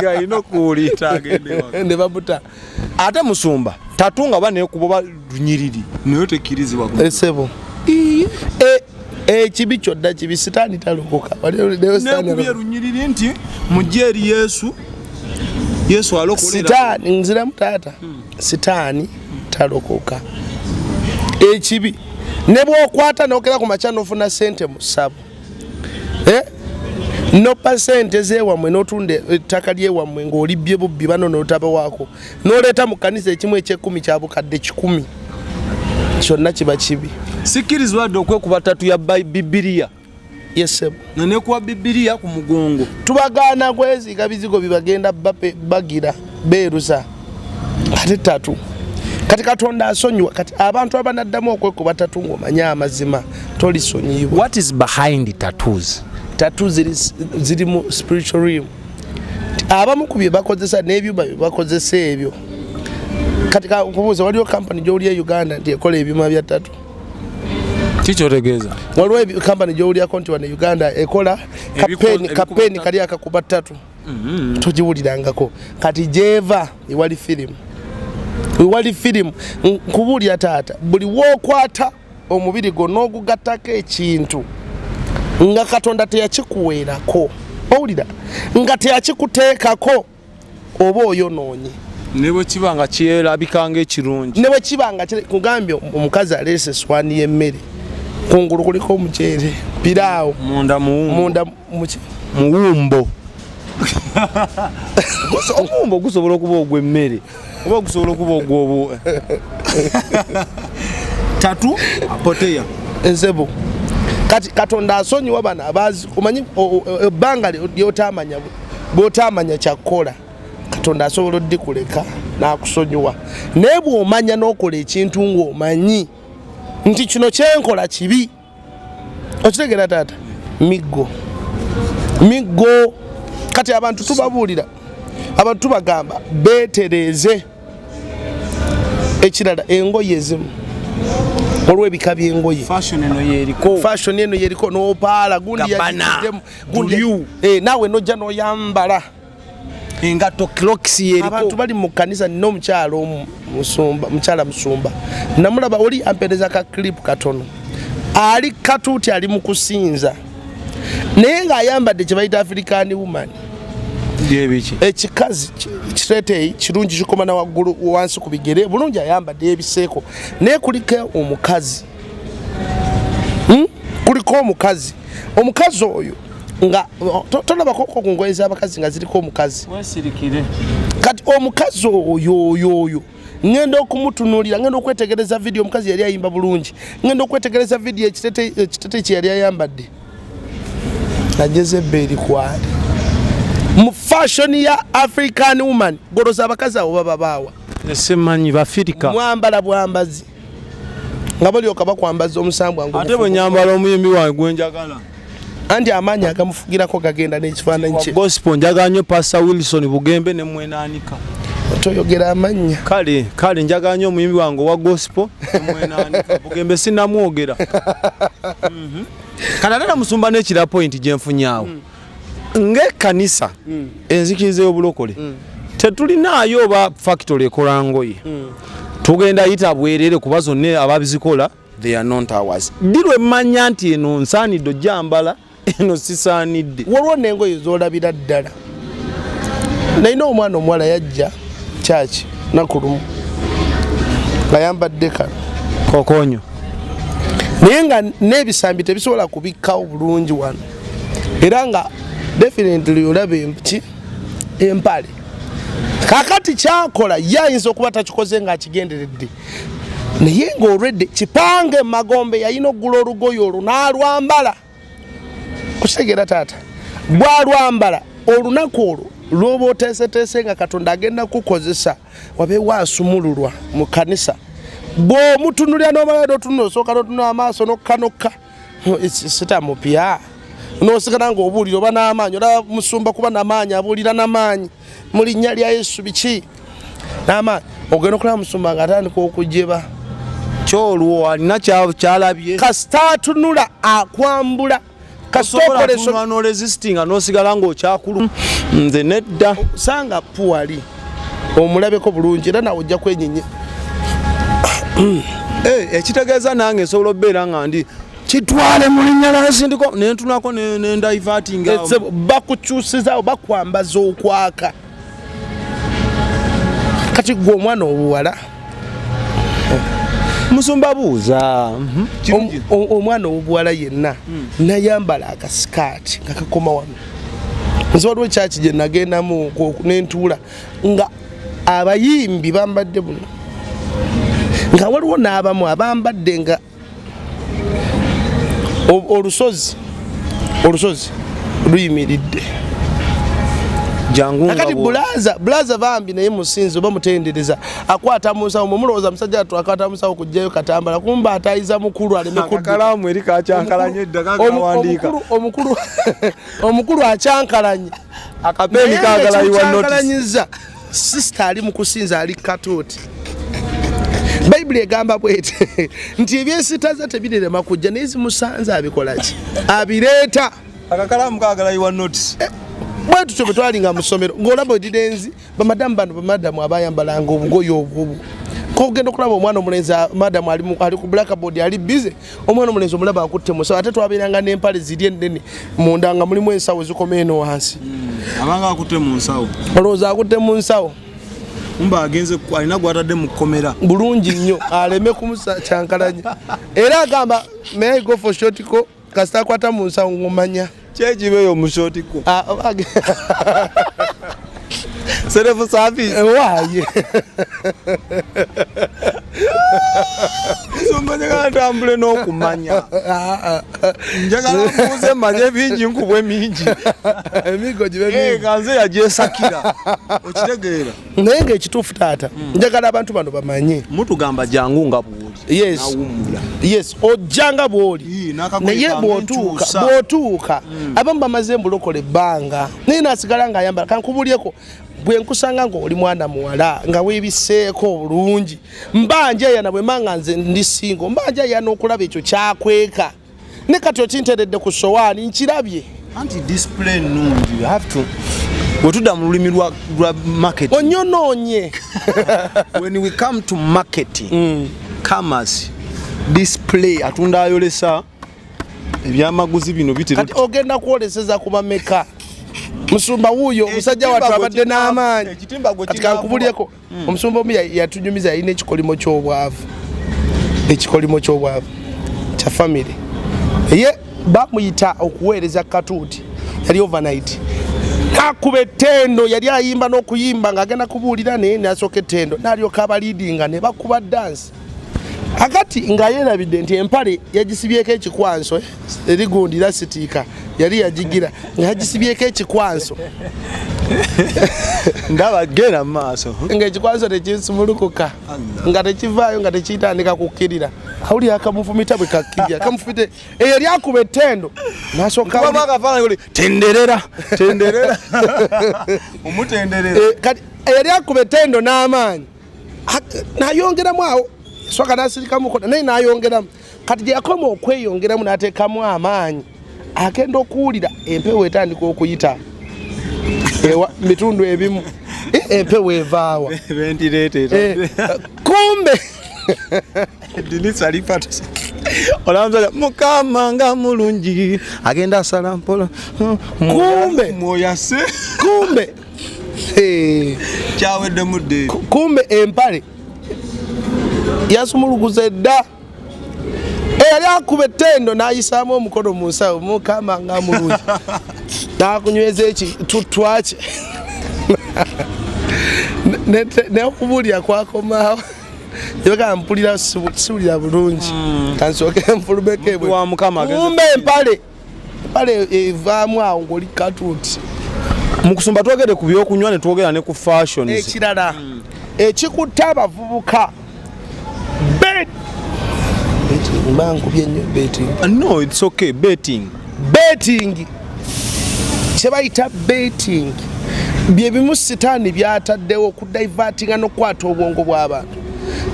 ng'alina okuwuliita agende waka. Ne bamuta. Ate musumba, tattoo nga banekuba oba lunyiriri naye tekkirizibwa ku Esebo, ekibi kyonna kibi, sitaani talokoka. Nekubye lunyiriri nti mujje eri Yesu, Yesu alokolera. Sitaani, nziramu taata, sitaani talokoka. Ekibi ne bwokwata nokera ku makya nofuna sente mu ssabo, Eh? Nopa sente zewammwe notunda ettaka lyewammwe ng'olibbye bubbi bano notabawaako noleeta mu kanisa ekimu ekyekumi kya bukadde 100, kyonna kiba kibi. Sikkirizibwa dde okwekuba tattoo ya Bibiriya? Yesebo. Nga nekuba Bibiriya ku mugongo? Tubagaana kweziga bizigo bibagenda bagira beerusa ate tattoo. Kati Katonda asonyiwa. Kati abantu abanaddamu okwekuba tattoo ng'omanye amazima, tolisonyiyibwa. What is behind tattoos? Tattoo ziri mu spiritual realm. Abamu ku bye bakozesa n'ebyuma bye bakozesa ebyo. Kati nkubuuza, waliwo kampani gy'owulya e Uganda nti ekola ebyuma bya tattoo? Kikyotegeeza? Waliwo kampani gy'owulyako nti wano e Uganda ekola kapeni? Ebikuba Kapeni tattoo. kali akakuba tattoo togiwulirangako. Kati gyeva ewali firimu, ewali firimu. Nkubuulira taata, buli wookwata omubiri gwo n'ogugattako ekintu nga Katonda teyakikuweerako, owulira, nga teyakikuteekako, oba oyonoonye. Ne bwe kiba nga kyerabika ng'ekirungi? Ne bwe kiba nga kugambye, omukazi aleese eswani y'emmere, kungulu kuliko omuceere, piraawo. Munda muwumbo. Munda muki? Muwumbo. Omuwumbo gusobola okuba ogw'emmere oba gusobola okuba ogw'obu tattoo apoteya. Ensebo. Kati Katonda asonyiwa bano abazi omanyi ebbanga lyotamanya, bwotamanya kyakkola, Katonda asobola oddikuleka n'akusonyiwa. Naye bw'omanya n'okola ekintu ng'omanyi nti kino kyenkola kibi, okitegeera taata, miggo miggo. Kati abantu tubabuulira, abantu tubagamba beetereeze. Ekirala, engoye ezimu, olw'ebika by'engoye. Fashion eno yeriko. Fashion eno yeriko, nopaala gundi Gabbana, yagiddemu, gundi Blue. Naawe nojja n'oyambala engatto Crocs yeriko. Abantu bali mu kanisa, nina omukyalo omu musumba, mukyala musumba, namulaba oli ampeereza ka clip katono, ali katuuti ali mu kusinza naye ng'ayambadde kye bayita African woman. Byebiki? Ekikazi kiteeteeyi kirungi, kikoma na waggulu wansi ku bigere bulungi, ayambadde ebiseeko, naye kuliko omukazi. Kuliko omukazi, omukazi oyo nga tolabako ku ngoye z'abakazi nga ziriko omukazi? Wesirikire. Kati omukazi oyo oyo ngenda okumutunuulira, ngenda okwetegereza vidiyo, omukazi yali ayimba bulungi, ngenda okwetegereza vidiyo, ekitete kye yali ayambadde najezebbeeri kwali mu fashion ya African woman. Goloza abakazi abo baba baawa? Simanyi bafirika. Mwambala bwambazi nga balyoka bakwambaza omusambwa. Ate bwe nyambala omuyimbi wange gwenjagala? Anti amaanyi agamufugirako gagenda n'ekifaananyi kye. Gospel, njagala nnyo Pastor Wilson Bugembe ne mwenaanika. Toyogera amannya. Kale kale, njagala nnyo omuyimbi wange owa gospel mwenanika Bugembe, sinamwogera. Kale ate namusumba n'ekira point gye nfunyawo ng'ekkanisa enzikiriza y'obulokole tetulinaayo oba factory ekola ngoye, tugenda yita bwerere kuba zonna ababizikola they are not ours. Ddi lwe mmanya nti eno nsaanidde ojjambala, eno sisaanidde? Waliwo n'engoye z'olabira ddala. Nalina omwana omuwala yajja kyaki naku lumu ng'ayambadde kano kokonyo, naye nga n'ebisambi tebisobola kubikkawo bulungi wano, era nga definitely olaba ki empale. Kakati kyakola ye ayinza okuba takikoze ng'akigenderedde, naye ng'olwedde kipange magombe yalina okugula olugoye olwo n'alwambala. Okitegeera taata? Bwalwambala olunaku olwo lwoba oteeseteese nga Katonda agenda kukozesa wabeewo asumululwa mu kanisa, bw'omutunulira n'omala notunula, osooka notunula amaaso nokka nokka sitamupya nosigala ng'obuulira oba n'amaanyi. Olaba musumba kuba namaanyi, abuulira n'amaanyi mu linnya lya Yesu, biki n'amaanyi. Ogenda okulaba musumba ng'atandika okujeba. Kyolwo alina kyalabye. Kasita atunula akwambula, kasita okola osobola noresistinga nosigala ng'okyakulu. Nze nedda. Sanga puwali omulabeko bulungi, era nawe ojja kwenyenye. Eh, ekitegeeza nange nsobola okubeera nga ndi kitwale mu linnya lya nsindiko nentunako nendivertinga. Bakukyusizaawo, bakwambaza okwaka. Kati gwe omwana obuwala, Musumba, buuza. Omwana owobuwala yenna nayambala akasikaati nga kakoma wano. Nze waliwo ekyaki gye nagendamu nentuula nga abayimbi bambadde buno, nga waliwo n'abamu abambadde nga olusozi luyimiridde. Jangu nga Kakati bulaza bulaza bambi, naye musinzi oba mutendereza akwata mu nsawo. Mumulowooza musajja wattu akwata mu nsawo kugjayo katambala, kumba atayiza mukulu aleme kudduka. Akakalaamu eri kakyankalanye edda, kakawandiika. Omukulu akyankalanye. Akapeeni kagalayiwa notice. Kyankalanyiza sister ali mu kusinza, ali katuuti. Bayibuli egamba bwete nti ebyesitaza tebirirema kujja, naye zimusanze abikolaki? Abireeta. Akakalaamu kagalayiwa notice. Bwe tutyo bwe twalinga mu ssomero, ng'olaba odirenzi bamadamu bano, bamadamu abayambalanga obugoye obwo, kogenda okulaba omwana omulenzi, madamu ali ku blackboard ali busy, omwana omulenzi omulaba akutte musawo. Ate twabeeranga n'empale ziri ennene, munda nga mulimu ensawo zikoma eno wansi. Abanga akutte mu nsawo. Olowooza akutte mu nsawo. Mba agenze alina gwatadde mu kkomera. Bulungi nnyo, aleme kumusa kyankalanya. Era agamba, "May I go for short call?" Kasita akwata mu nsawo ng'omanya. Kyekibeeyo mu short call. Ah, Self service. Waaye. Nsumba, njagala ntambule n'okumanya. Njagala mbuuze, manye bingi, nkubwe mingi. Emigo gibe Eh, mingi. Nga nze yagyesakira, okitegeera? Naye ngaekituufu taata, njagala abantu bano bamanye. Mutugamba jangu nga bwoli. Yes. Nawummula. Yes, ojja nga bw'oli. Ii, n'akagoye Naye kange bw'otuuka nkyusa. Bw'otuuka, abamu bamaze mbulokola ebbanga, naye nasigala ng'ayambala. Kankubulyeko, bwe nkusanga ng'oli mwana muwala nga weebiseeko bulungi, mba njeyana. Bwe mba nga nze ndi single, mba njeyana okulaba ekyo kyakweka. Ne kati okinteredde ku sowaani, nkirabye. Anti display nnungi. You have to, bwe tudda mu lulimi lwa marketing, Onyonoonye. When we come to marketing, commerce, display, atunda ayolesa ebyamaguzi bino bitera. Kati ogenda kwoleseza ku bameka, musumba? Wuuyo omusajja wattu abadde n'amaanyi. Ekitimba gwe Kati kankubulyeko, omusumba omu yatunyumiza yalina ekikolimo ky'obwavu, ekikolimo ky'obwavu kya famire ye. Bamuyita okuweereza katuuti, yali overnight, nakuba ettendo. Yali ayimba n'okuyimba ng'agenda kubuulira, naye nasooka ettendo n'alyoka abaliidinga ne bakuba dansi. Akati nga yeerabidde nti empale yagisibyeko ekikwanso, eri gundi rasitiika yali yagigira nga yagisibyeko ekikwanso. Ndaba genda mu maaso. Ng'ekikwanso tekisumulukuka, nga tekivaayo, nga tekitandika kukkirira. Awulira akamufumita bwe kakkirira, kamufumite eyo lyakuba ettendo nasooka. Kubamu akafaananyi oli tenderera tenderera omutenderera. Eh, kati Eyali akuba ettendo n'amaanyi nayongeramu awo, soka nasirikamuko naye nayongeramu. Kati gye yakoma okweyongeramu n'ateekamu amaanyi, agenda okuwulira empewo etandika okuyita ewa mitundu ebimu. Empewo evaawa? Ventilator. Kumbe Edinisa lipata olamuzaga mukama nga mulungi, agenda asala mpola. Kumbe. Mwoyase. Kumbe. Kyawedde mudde. Kumbe empale yasumulukuza dda. Eyali akuba ettendo n'ayisaamu omukono mu nsawo, mukama nga mulungi, n'akunyweza ekitutwakye nekubuulira kwakomaawo. Yebagamba mpulira siwulira bulungi, kansooke nfulumeko ebwe. Wa Mukama agenze. Kumbe empale evaamu awo ng'oli katuuti. Mu kusumba twogere ku byokunywa ne twogera ne ku fashions. Ekirala ekikutta abavubuka, bet mba nkubye nnyo betting. No, it's okay, betting. Betting, kye bayita betting, bye bimu sitaani byataddewo okudivertinga n'okukwata obwongo bw'abantu,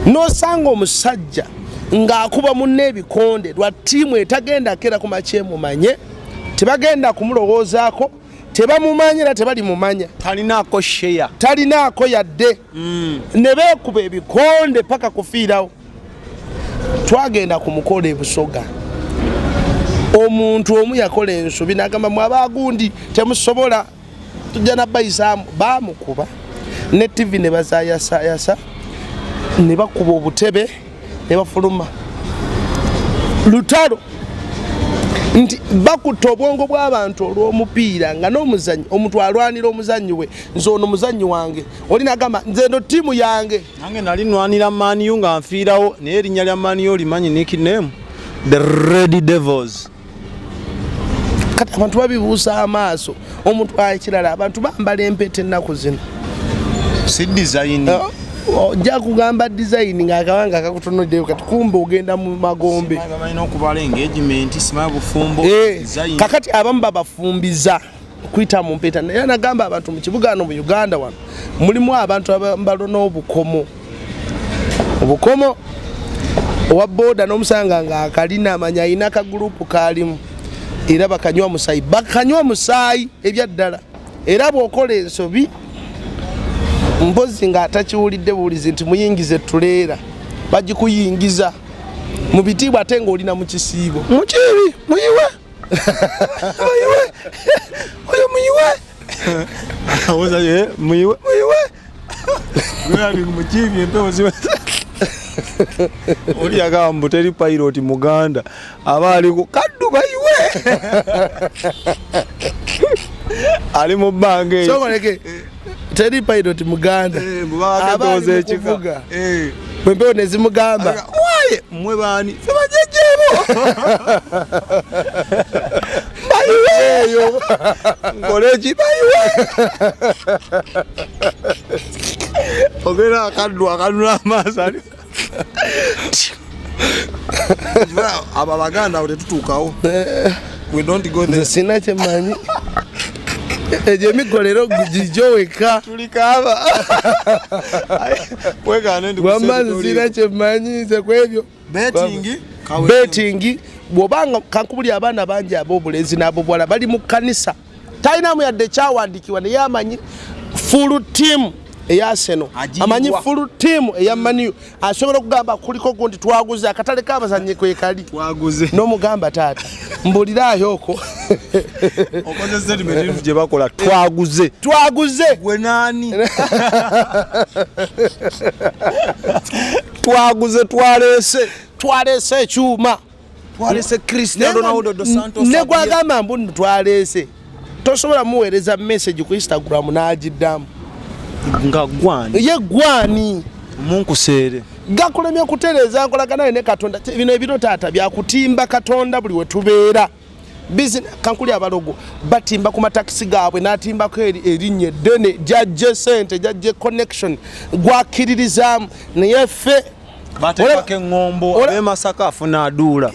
n'osanga omusajja ng'akuba munne ebikonde lwa ttiimu etagenda kera ku makyemumanye, tebagenda kumulowoozaako, tebamumanyi era tebalimumanya. Talinaako share. Talinaako yadde. Ne beekuba ebikonde paka kufiirawo. Twagenda ku mukolo e Busoga, omuntu omu yakola ensobi n'agamba, "Mwe abagundi temusobola, tujja nabayisaamu." Bamukuba ne TV ne bazayasayasa, ne bakuba obutebe ne bafuluma lutalo, nti bakutta obwongo bw'abantu olw'omupiira, nga n'omuzanyi, omuntu alwanira omuzanyi we, "Nze ono muzanyi wange," oli nagamba, "Nze eno ttiimu yange." Nange nali nwanira Man U nga nfiirawo, naye erinnya lya Man U olimanyi? Nickname, the Red Devils. Kati abantu babibuusa amaaso. Omuntu ekirala, abantu bambala empeta ennaku zino. Si design. Ojja kugamba design ng'akabanga kakutunuddeyo, kati kumbe ogenda mu magombe. Balina okubala engagement, simanyi bufumbo. Design. Kakati abamu babafumbiza kuyita mu mpeta, naye nagamba abantu mu kibuga wano mu Uganda wano mulimu abantu abambalo n'obukomo, obukomo, owa boda n'omusanga nga akalina, amanya alina akagurupu kalimu, era bakanywa musaayi, bakanywa musaayi ebyaddala. Era bw'okola ensobi, mpozi ng'atakiwulidde buwulizi nti muyingize tuleera, bagikuyingiza mu bitiibwa ate ng'olina mu kisiibo. Mukiibi muyiwe, muyiwe oyo, muyiwe. Awoza ye muyiwe, muyiwe gwali mukiibi, empewo ziba. Oli yagamba mbu teri pilot muganda aba ali ku kaddu, bayiwe ali mu bbanga eyo. Sokoleke, teri pilot muganda aba ali mu kuvuga bwempewo nezimugamba. Waye mmwe baani? Fe bajjajjeebo, bayiwe eyo, nkole ki? Bayiwe ogera akaddu akanula amaaso ali abo. Abaganda abo tetutuukawo, we don't go Nze there. sina kyemanyi, egyo emiggo leero gijjo weka. Tulikaaba wegaane ndi. Wamma nze sina kyemanyi nze kwebyo. Betting. Betting, bwobanga kankubuli, abaana bangi ab'obulenzi n'ab'obuwala bali mu kkanisa, talinamu yadde ekyawandiikibwa, naye amanyi full team eya Arsenal. Agiyiwa. Amanyi full team eya Man U, asobola okugamba kuliko gundi, twaguze, akatale k'abazannyi kwekali. Twaguze. N'omugamba, "Taata, mbuliraayo okwo." Okoze statement gye bakola, twaguze. Twaguze. Gwe naani? Twaguze, twaleese. Twaleese ekyuma. Twaleese Cristiano Ronaldo dos Santos. Ne gwagamba mbu nno twaleese, tosobola muweereza message ku Instagram n'agiddamu. Nga gwani? Ye gwani? Munkuseere. Gakulemye kutereeza nkolagana ne Katonda. Bino ebiro taata byakutimba Katonda buli we tubeera. Kankuli, abalogo batimba ku matakisi gaabwe, n'atimbako erinnya eddene, gyajje sente, gyajje connection, gwakkiririzaamu, naye ffe Bateekako eŋŋombo. Ab'e Masaka afuna aduula.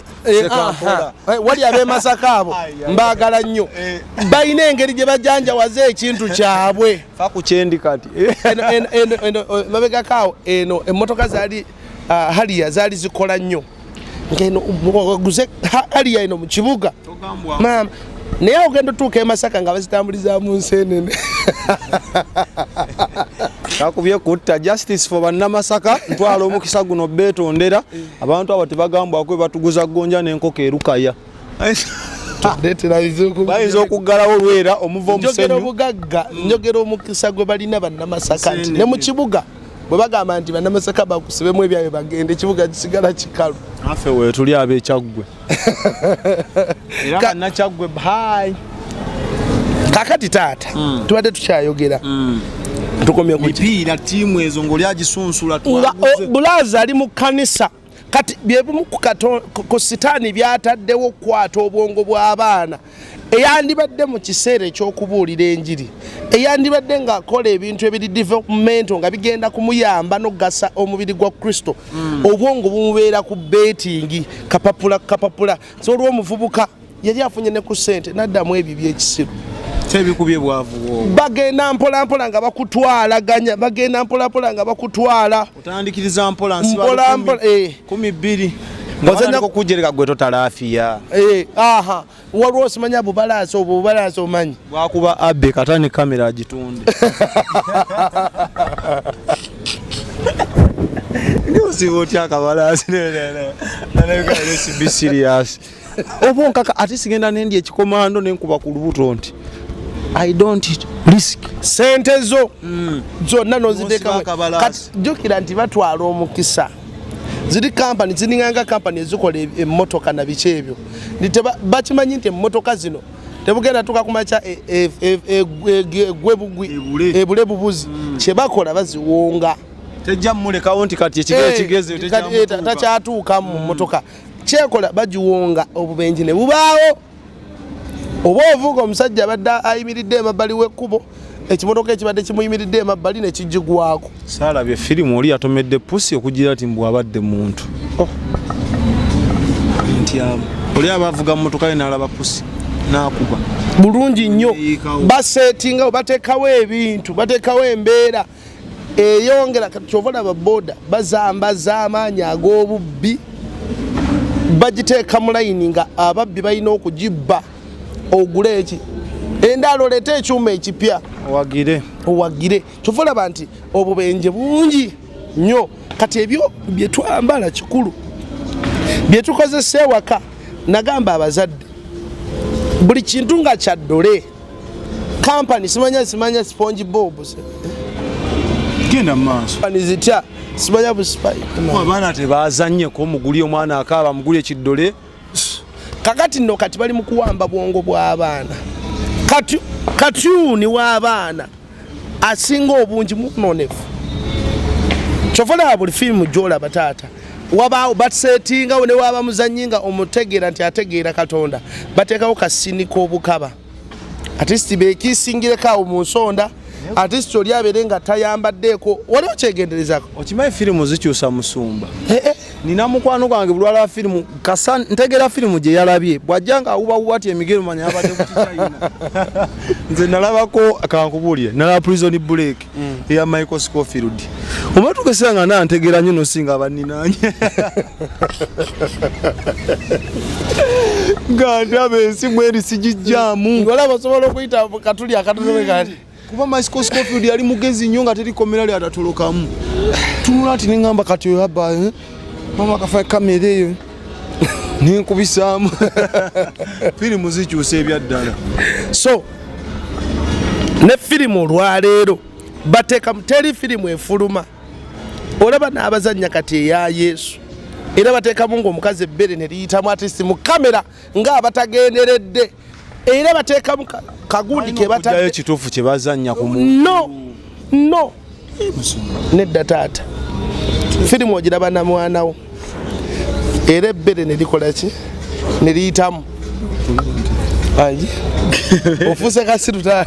Wali ab'emasaka abo mbaagala nnyo, balina engeri gye bajanjawaza ekintu kyabwe. Fa ku kyendi kati. Mabegako awo eno emmotoka zaali Harrier zaali zikola nnyo, ngeno guze Harrier eno mu kibuga maama, naye ogenda otuuka e Masaka nga bazitambuliza mu nsenene. Kakubye kutta. Justice for bannamasaka, ntwala omukisa guno beetondera abantu abo tebagambwako batuguza gonja n'enkoko erukaya. Bayinza okuggalawo lwera omuva omusenyu. Obugagga, njogera omukisa gwe balina bannamasaka nti ne mu kibuga bwe bagamba nti bannamasaka bakusibemu ebyabwe bagende, ekibuga kisigala kikalu. Naffe weetuli ab'ekyaggwe era bannakyaggwe bye. Kakati taata, tubadde tukyayogera, tukomye ku mipiira, ttiimu ezo ng'oli agisunsula. Nga bulaaza ali mu kkanisa. Kati byebimu ku sitaani byataddewo okukwata obwongo bw'abaana. Eyandibadde mu kiseera ekyokubuulira enjiri, eyandibadde ng'akola ebintu ebiri developmental nga bigenda kumuyamba n'okugasa omubiri gwa Kristo, obwongo bumubeera ku betting, kapapula kapapula. So olw'omuvubuka yali afunye ne ku ssente naddamu ebyo byekisiru. Kyebikubye bwavu. Bagenda mpolampola nga bakutwalaganya, bagenda mpolampola nga bakutwala. Otandikiriza mpola. Mpola mpola. 12 nga okujereka gwe totalaafiya. Aha, waliwo osimanya bubalaasi obwo, bubalaasi omanyi. Bwakuba abbe kata ne kamera agitunde. Osiba otya akabalaasi? Be serious. Oba onkaka ate sigenda nendi ekikomando nenkuba ku lubuto nti I don't risk. Sente zo zonna noziteekamu. Nosiba akabalaasi. Kati jjukira nti batwala omukisa. Ziri kampani ziringanga kampani ezikola emmotoka na biki ebyo. Nti bakimanyi nti emmotoka zino tebugenda tuka kumakya egwe bugwi. Ebule. Ebule bubuzi. Kyebakola baziwonga. Tejja mmulekawo nti kati ekigere kigeze. Kati, takyatuuka mu mmotoka. Kyekola bagiwonga, obubenje ne bubaawo. Oba ovuga omusajja abadde ayimiridde emabbali w'ekkubo, ekimotoka ekibadde kimuyimiridde emabbali ne kigigwako. Saalabye firimu oli yatomedde pusi okugira nti mbw abadde muntu. Oh. Nti oli aba avuga mmotoka ye n'alaba pusi n'akuba. Bulungi nnyo. Neyiikawo. Basetingawo, bateekawo ebintu, bateekawo embeera eyongera. Kati kyova olaba boda bazambaza amaanyi ag'obubbi, bagiteeka mu layini nga ababbi balina okugibba. Ogule eki endaalo, oleete ekyuma ekipya. Owagire. Owagire. Kyova olaba nti obubenje bungi nnyo. Kati ebyo byetwambala kikulu, byetukozesa ewaka. Nagamba abazadde buli kintu nga kyaddole kampani, simanya simanya Sponge Bob. Genda mu maaso. Kampani zitya, simanya busipai. Abaana tebazannyeko, muguli omwana akaaba muguli ekiddole. Kakati nno kati bali mu kuwamba bwongo bw'abaana. Kati katyuni w'abaana asinga obungi munonefu. Kyova olaba buli firimu gyolaba taata wabaawo basetingawo, ne waba muzanyi nga omutegeera nti ategeera Katonda, bateekawo kasini k'obukaba, at least bekisingireko awo mu nsonda, at least oli abeere nga tayambaddeeko wali okyegenderezako. Okimanyi firimu zikyusa, musumba? Eh, eh. Nina mukwano gwange bulwala firimu kasa ntegera firimu gye yalabye, bw'ajja nga awubawuba ti emigero manya abadde ku Kichina. Nze nalabako, kankubuulire, nalaba Prison Break eya Michael Scofield. Omatuka nga nantegeera nnyo nosinga abanninanye nga ndaba ensi mweri sigijjaamu. Olaba osobola okuyita katuli akatono kati. Kuba Michael Scofield yali mugezi nnyo nga teri komera lyatatolokamu. Tunula nti neŋŋamba kati oyo abba, eh? Mama kafa kamera eyo nenkubisaamu. Firimu zikyusa ebyaddala. So ne firimu olwaleero bateeka, teri firimu efuluma olaba n'abazannya kati eya Yesu era bateekamu ngaomukazi ebbere ne liyitamu, at least mu kamera ng'abatagenderedde, era bateekamu kagundi ke okugyayo batadde. Ekituufu kye bazannya ku muntu. No, no, nedda taata, firimu ogiraba na mwana wo era ebbere ne likola ki, ne liyitamu. Angi ofuuse kasiru ta.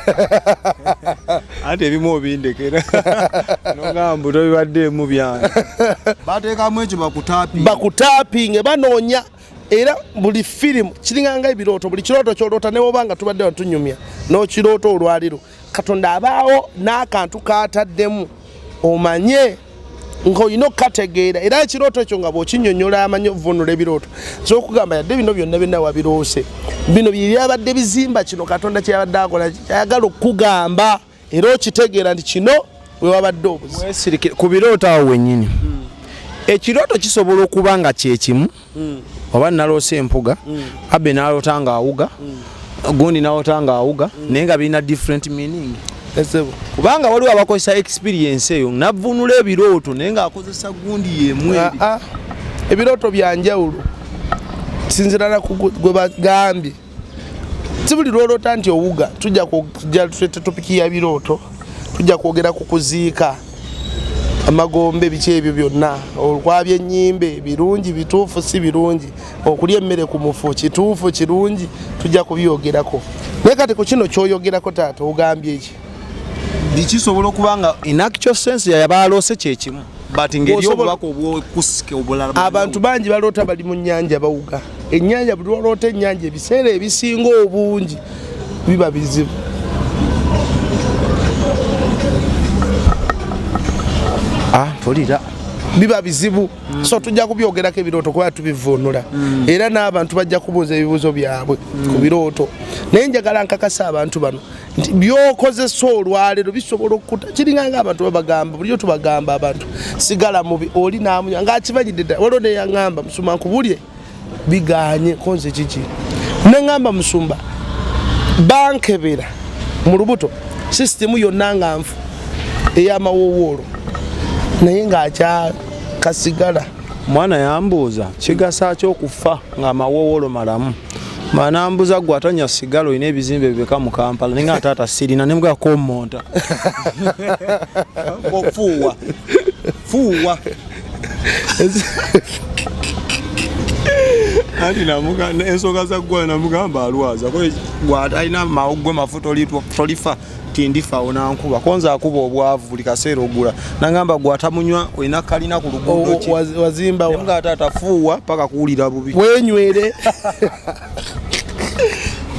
Anti ebimu obindekera nogamba tobibaddeemu byange, bateekamu ekyo bakutapi. Bakutapinge, banoonya. Era buli firimu kiringanga ebirooto, buli kirooto kyoloota newoba nga tubadde watunyumya n'okiroota olwaliro, Katonda abaawo n'akantu kataddemu omanye ng'olina okukategeera. Era ekirooto ekyo nga bw'okinnyonnyola amanyi ovvuunula ebirooto, so okugamba yadde bino byonna byonna wabiroose, bino bye byabadde bizimba kino Katonda kye yabadde akola, kyayagala okukugamba, era okitegeera nti kino we wabadde obuzibu. Weesirikire ku birooto awo wennyini. Ekirooto kisobola okuba nga kyekimu, oba naloose empuga, abe n'aloota ng'awuga, gundi n'aloota ng'awuga, naye nga birina different meaning. Esebo. Kubanga waliwo abakozesa experience eyo navvuunula ebirooto naye ng'akozesa gundi y'emu eri. Ah, ah. Ebirooto bya njawulo sinzira na ku gwe bagambye. Si buli lwoloota nti owuga. Tujja kujja tuleete topiki ya birooto, tujja kwogera ku kuziika, amagombe, biki ebyo byonna, okwabya ennyimbe birungi, bituufu si birungi, okulya emmere ku mufu kituufu kirungi, tujja kubyogerako. Naye kati ku kino kyoyogerako taata ogambye ki? Kisobola okuba nga in actual sense yaba aloose kyekimu, but ngeri Osobola- obubaka obwokusika obulala. Abantu bangi baloota bali mu nnyanja bawuga ennyanja. Buli lwoloota ennyanja, ebiseera ebisinga obungi biba bizibu. Ah, mpulira. Biba bizibu. So tujja kubyogerako ebirooto kuba tubivuunula, era n'abantu bajja kubuuza ebibuuzo byabwe ku birooto. Naye njagala nkakasa abantu bano nti byokozesa olwaleero bisobola okukuta. Kiringa nga abantu babagamba, bulijjo tubagamba abantu sigala mubi, oli namunywa ngaakimanyidde ddala. Waliwo neyaŋŋamba, "Musumba, nkubulye biganye konze kiki?" Neŋŋamba, "Musumba, bankebera mu lubuto, sisitimu yonna nga nfu ey'amawowoolo, naye ng'akyakasigala." Mwana yambuuza kigasa ki okufa ng'amawoowolo malamu. Manambuza, "Gwe atanya sigala olina ebizimbe bibeka mu Kampala?" Naye nga taata sirina, nemugako omonta fuuwa fuuwa. Anti ensonga za ggwa namugamba alwaza alina mawuggwe mafu, tolifa tindifa onankuba konza akuba obwavu buli kaseera ogula. Nagamba, "Gwe atamunywa olina kalina ku luguudo ki?" Wazimba wa? Nga taata fuuwa paka kuwulira bubi. Wenywere.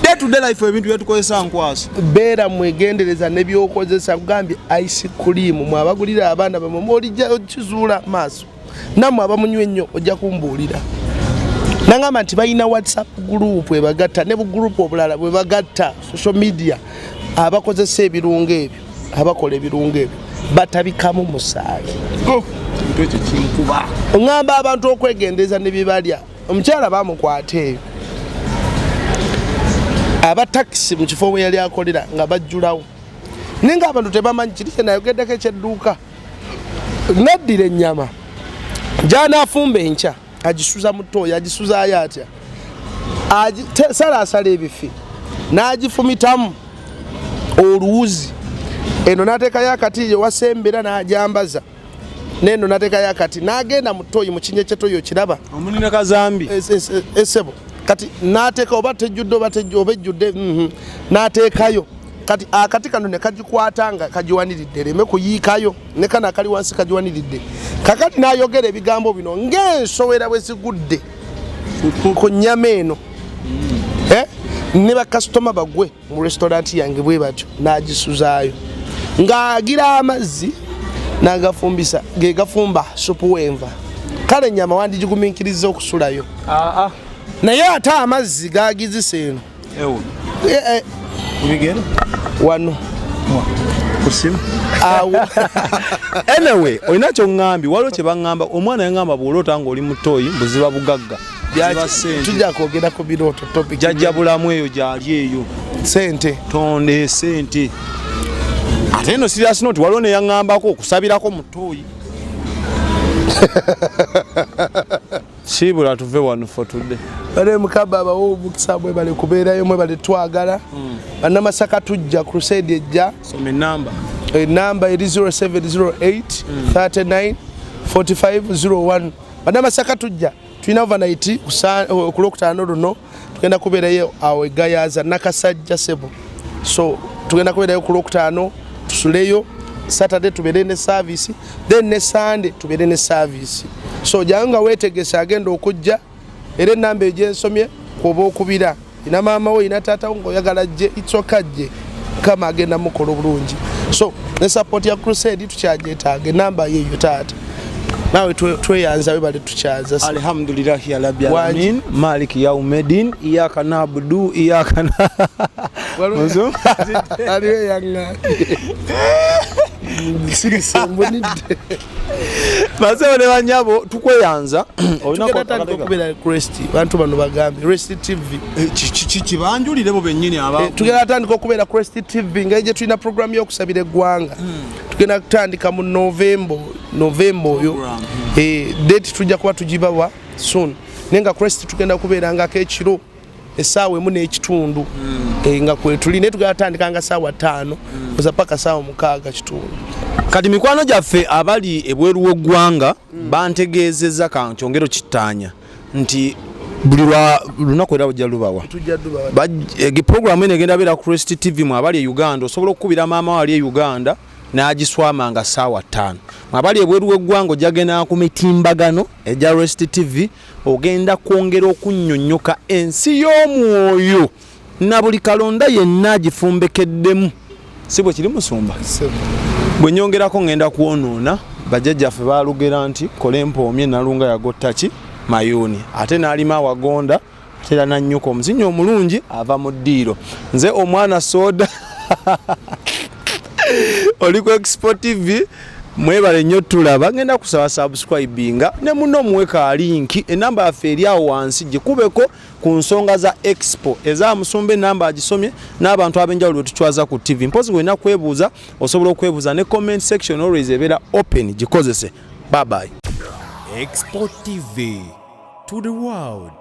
Day to day life ebintu byetukozesa nkwaso. Beera mwegendereza nebyokozesa. Kugambye ice cream mwabagulira abaana bamwe, olijja okizuula maaso. Nammwe abamunywa ennyo ojja kumbuulira. Nagamba nti balina WhatsApp group ebagatta ne bu group obulala bwe bagatta social media. Abakozesa ebirungo ebyo, abakola ebirungo ebyo, batabikamu musaayi. Kintu ekyo kinkuba. Oŋŋamba abantu okwegendereza ne byebalya. Omukyala bamukwata eyo, abatakisi mu kifo we yali akolera nga bajjulawo, naye nga abantu tebamanyi kiri kyenayogeddeko ekyedduuka. Naddira ennyama gyanaafumba enkya, agisuza mu ttooyi. Agisuzaayo atya? Salaasala ebifi n'agifumitamu oluwuzi eno, n'ateekayo akati ewasembera, n'ajambaza neno, n'ateekayo akati, n'agenda mu ttooyi, mu kinnya ky'ettoyi okiraba. Omunine kazambi. Esebo kati n'ateeka oba tejjudde oba oba ejjudde, n'ateekayo kati akati kano ne kagikwata nga kagiwaniridde ereme kuyiikayo, ne kano akali wansi kagiwaniridde. Kakati n'ayogera ebigambo bino ng'ensowera bwe zigudde ku nnyama eno, Eh? Ne bakasitoma bagwe mu restaurant yange bwe batyo. N'agisuzaayo ng'agira amazzi n'agafumbisa, ge gafumba supu w'enva. Kale ennyama wandigigumiikiriza okusulayo, naye ate amazzi gagizisa eno. Ewo. Eh, eh, kubigere. Wano. Kusimu. Awo. Anyway, olina kyoŋŋambye, waliwo kye baŋŋamba. Omwana yaŋŋamba bw'oloota ng'oli mu ttooyi buziba bugagga, ziba ssente. Tujja kwogera ku birooto topic. Jjajja bulamu eyo gyali eyo. Sente. Tonda esente. Ate eno serious note, waliwo neyaŋŋambako okusabirako mu ttooyi. Siibula tuve wano for today. Bale Mukama abawe omukisa, mwebale kubeerayo, mwebale twagala. Bannamasaka, tujja crusade ejja. Soma enamba. Enamba eri 0708 39 45 01. Bannamasaka, tujja, tulina overnight ku Lwokutaano luno. Tugenda kubeerayo awo egayaza Nakasajja sebo. So tugenda kubeerayo ku Lwokutaano, tusuleyo, Saturday tubeere ne service, then ne Sunday tubeere ne service. So jangu nga weetegese agenda okujja. Era enamba egyensomye kwoba okubira ina maama wo, ina taata wo ng'oyagala jje, itsoka jje, Mukama agenda mukola obulungi. So ne support ya crusade tukyagyetaaga. Enamba yeeyo taata, naawe tweyanza, webale tukyaza. Alhamdulillahi ya rabbi alamin, maliki yaumedin, iyaka nabudu iyaka na Aliwo eyaŋŋambye sirisembunidde. Basebo ne banyabo, tukweyanza. Tugenda tandika okubeera Crest. Bantu bano bagambe Rest TV. Kibanjulire bo bennyini aba. Tugenda tandika okubeera Crest TV nga gye tulina program y'okusabira eggwanga. Tugenda kutandika mu November, November oyo. Date tujja kuba tugibawa soon, naye nga Crest tugenda kubeerangako ekiro essaawa 1:30. Nga kwetuli, naye tugenda tandika nga saawa 5 oza paka saawa 6 kitundu. Kati mikwano gyaffe abali ebweru w'eggwanga bantegeezezza, kankyongero kittaanya nti buli lwa lunaku era bujja lubawa. Tujja dubawa. Programu eno egenda beera ku Crest TV. Mwe abali e Uganda, osobola okukubira maama wali e Uganda n'agiswama nga ssaawa 5. Mwe abali ebweru w'eggwanga, ojja genda ku mitimbagano egya Rest TV, ogenda kwongera okunnyonnyoka ensi y'omwoyo na buli kalonda yenna agifumbekeddemu. Si bwe kiri, musumba? Bwe nyongerako ngenda kwonoona. Bajjajjaffe balugera nti kola empoomye nalunga yagotta ki mayuuni, ate n'alima awagonda, ate era nannyuka. Omuzinyi omulungi ava mu ddiiro. Nze omwana soda, oli ku Expo TV. Mwebale nnyo tulaba. Ngenda kusaba subscribinga ne muno muwe ka link. Enamba yaffe eri awo wansi, gikubeko ku nsonga za expo eza musumba. Enamba agisomye n'abantu ab'enjawulo betucwaza ku TV. Mpozi ng'olina kwebuuza, osobola okwebuuza ne comment section always ebeera open, gikozese. Bye bye. Expo TV to the world.